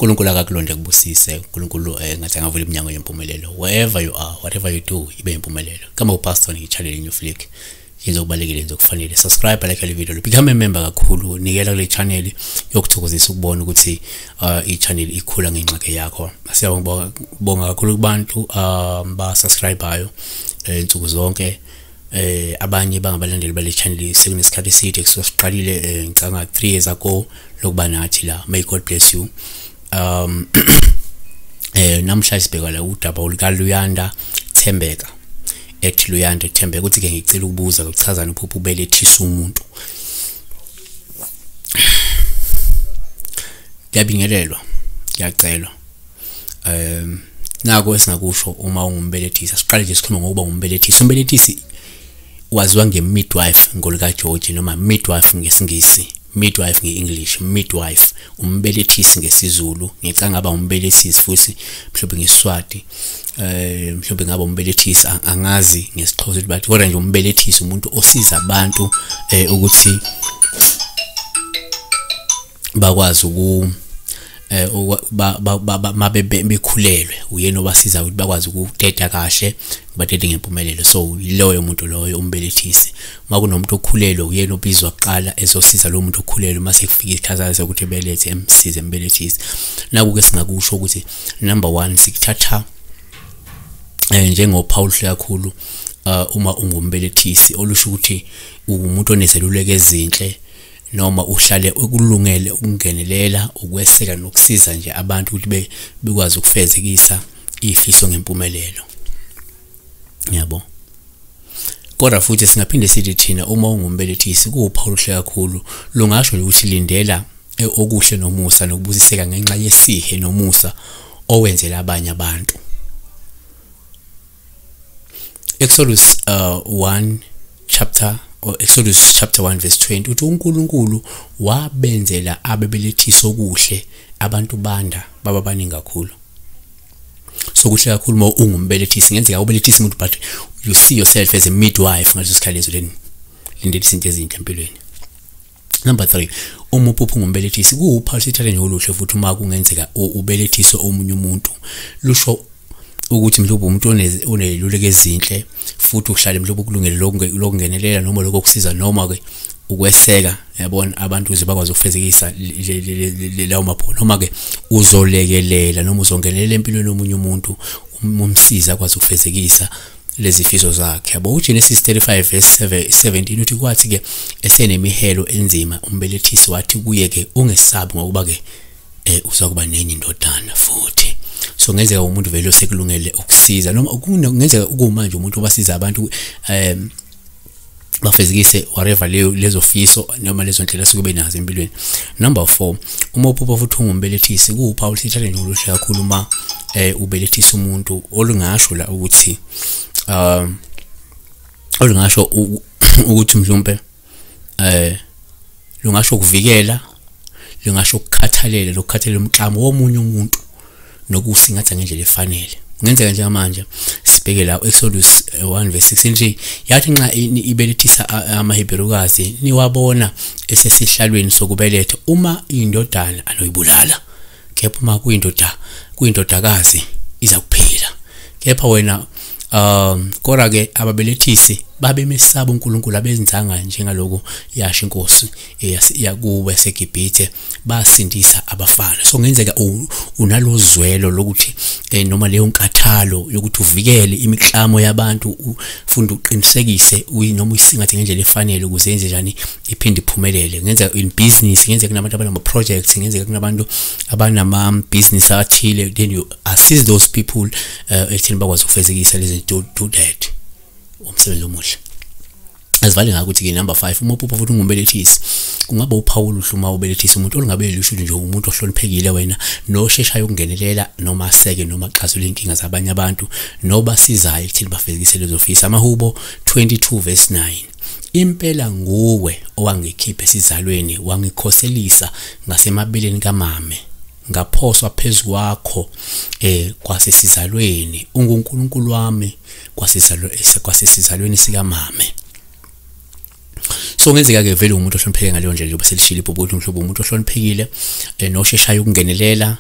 uNkulunkulu akakulonde kubusise. uNkulunkulu ngathi angavula iminyango yempumelelo. Wherever you are, whatever you do, ibe impumelelo. Kama uPastor ngi-channel New Flick. Yenza okubalekile, yenza okufanele. Subscribe, like le video, become a member kakhulu, nikela kule channel yokuthokozisa ukubona ukuthi i-channel ikhula ngenxa yakho. Siyabonga kakhulu kubantu ba subscribeayo insuku zonke. Abanye bangabalandeli bale channel sekunesikhathi eside kusuka siqalile, ngicanga 3 years ago lokuba nathi la. May God bless you. Namhlanje sibheka la udaba oluka Luyanda Thembeka, ethi Luyanda Thembeka uthi ke ngicela ukubuza ukuchazana uphupho ubelethisa umuntu. Kuyabingelelwa, kuyacelwa. Nako esingakusho uma ungumbelethisi. Siqale nje sikhuluma ngokuba ngumbelethisi. Umbelethisi waziwa nge-midwife ngolika George, noma midwife ngesiNgisi, midwife nge-English, midwife umbelethisi ngesiZulu. Ngicanga ngaba umbelethisi futhi mhlawumbe ngeSwati, mhlawumbe ngaba umbelethisi, angazi ngesiXhosa ukuthi bathi, kodwa nje umbelethisi umuntu osiza abantu ukuthi bakwazi uku mabe bekhulelwe, uyena obasiza ukuthi bakwazi ukuteta kahle, batete ngempumelelo. So loyo muntu loyo umbelethisi. Uma kunomuntu okhulelwe, uyena obizwa kuqala ezosiza lo muntu okhulelwe mase kufika isikhathi sokuthi ebelethe, emsize embelethisi. Naku ke singakusho ukuthi number 1 sikuthatha njengophawu oluhle kakhulu uma ungumbelethisi, olusho ukuthi umuntu onezeluleko ezinhle, noma uhlale ukulungele ukungenelela, ukweseka nokusiza nje abantu ukuthi bekwazi ukufezekisa ifiso ngempumelelo. Yabo. Kodwa futhi singaphinde sithi thina uma ungumbelethisi kuwuphawu oluhle kakhulu, lungasho ukuthi lindela okuhle nomusa nokubusiseka ngenxa yesihe nomusa owenzela abanye abantu. Exodus 1 chapter or Exodus chapter 1 verse 20 uthi uNkulunkulu wabenzela abebelethisa okuhle abantu banda baba baningi kakhulu. So kuhle kakhulu uma ungumbelethisi, ngenzeka ubelethisa umuntu but you see yourself as a midwife ngaleso sikhathi leso, then lindela izinto ezinhle empilweni. Number 3, uma uphupha ungumbelethisi kuwuphawu sithathe njengoluhle futhi uma kungenzeka ubelethise omunye umuntu, lusho ukuthi mhlawumbe umuntu oneluleko ezinhle futhi uhlale mhlawumbe ukulungele lokungenelela noma lokho kusiza noma ke ukweseka, yabona, abantu ukuze bakwazi ukufezekisa lawo maphupho, noma ke uzolekelela noma uzongenelela empilweni yomunye umuntu umsiza akwazi ukufezekisa lezi fiso zakhe. Yabo, uGenesis 35 verse 17 uthi kwathi ke esenemihelo enzima umbelethisi wathi kuye ke ungesabi ngokuba ke uzakuba nenye indodana futhi. So ngenzeka umuntu vele osekulungele ukusiza, noma kungenzeka ukumanje umuntu obasiza abantu bafezekise whatever lezo fiso noma lezo ndlela suke benazo empilweni. Number 4, uma uphupha futhi ungumbelethisi kuwuphawu sithathe nje oluhle kakhulu uma ubelethisa umuntu, olungasho la ukuthi olungasho ukuthi mhlawumbe lungasho ukuvikela, lungasho ukukhathalela, lokukhathalela umklamo womunye umuntu nokusingatha ngendlela efanele. Kungenzeka njengamanje sibheke la Exodus 1 verse 6 nje, yathi nxa ibelethisa amaHebherukazi niwabona esesihlalweni sokubeletha, uma indodana anoyibulala, kepha uma kuyindodakazi iza kuphila. Kepha wena kodwa ke ababelethisi babemesaba uNkulunkulu, abenzanga njengaloko yasho inkosi yakuwe seGibhithe, basindisa abafana. So ngenzeka unalozwelo lokuthi noma leyo nkathalo yokuthi uvikele imiklamo yabantu, ufunda uqinisekise noma uyisingathe ngendlela efanele ukuze yenze njani iphinde iphumelele. Ngenzeka in business, ngenzeka kunabantu abanama projects, ngenzeka kunabantu abanama business athile, then you assist those people ekutheni bakwazi ukufezekisa lezi zinto, do that. Umsebenzi omuhle. Asivale ngakho ukuthi ke number 5, uma uphupha futhi ungumbelethisi kungaba uphawu oluhle uma ubelethisa umuntu, olungabe lusho nje umuntu ohloniphekile wena nosheshayo ukungenelela noma aseke noma axazulule inkinga zabanye abantu nobasizayo ekutheni bafezekise lezo fiso. Amahubo 22 verse 9, impela nguwe owangikhipha esizalweni, wangikhoselisa ngasemabeleni kamame, Ngaphoswa phezu kwakho kwasesizalweni, unguNkulunkulu wami kwasesizalweni sikamame. So ngenzeka ke vele umuntu ohlonipheke ngaleyo ndlela, njengoba selishilo iphupho ukuthi mhlawumbe umuntu ohloniphekile nosheshayo ukungenelela,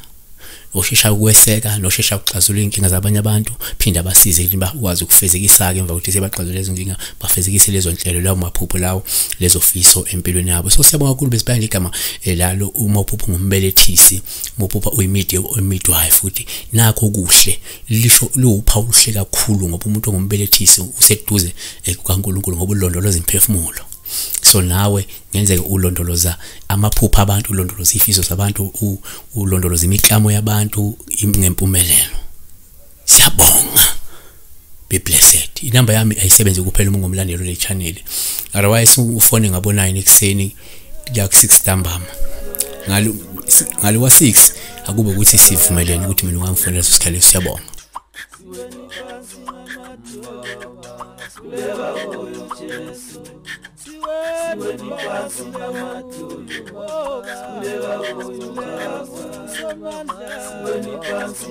osheshayo ukweseka, nosheshayo ukuxazulula inkinga zabanye abantu, phinde abasize ukuthi bakwazi ukufezekisa ke emva kokuthi sebaxazulule lezo nkinga, bafezekise lezo nhlelo, lawo maphupho lawo, lezo fiso empilweni yabo. So siyabonga kakhulu, besibheka nje igama lalo uma uphupha ngumbelethisi, uma uphupha uyimidwife, futhi nakho kuhle lisho liwuphawu oluhle kakhulu, ngoba umuntu ongumbelethisi useduze kukaNkulunkulu, ngoba ulondoloza imphefumulo. So nawe ngenzeka ulondoloza amaphupho abantu, ulondoloza ifiso zabantu, ulondoloza imiklamo yabantu ngempumelelo. Siyabonga, be blessed. Inamba yami ayisebenzi kuphela uma ungumlandeli le channel, otherwise ufone ngabo 9 ekuseni kuya ku 6 ntambama, ngalo kwa 6 akube ukuthi sivumelene ukuthi mina ungangifonela leso sikhathi. Siyabonga. Siweni phansi.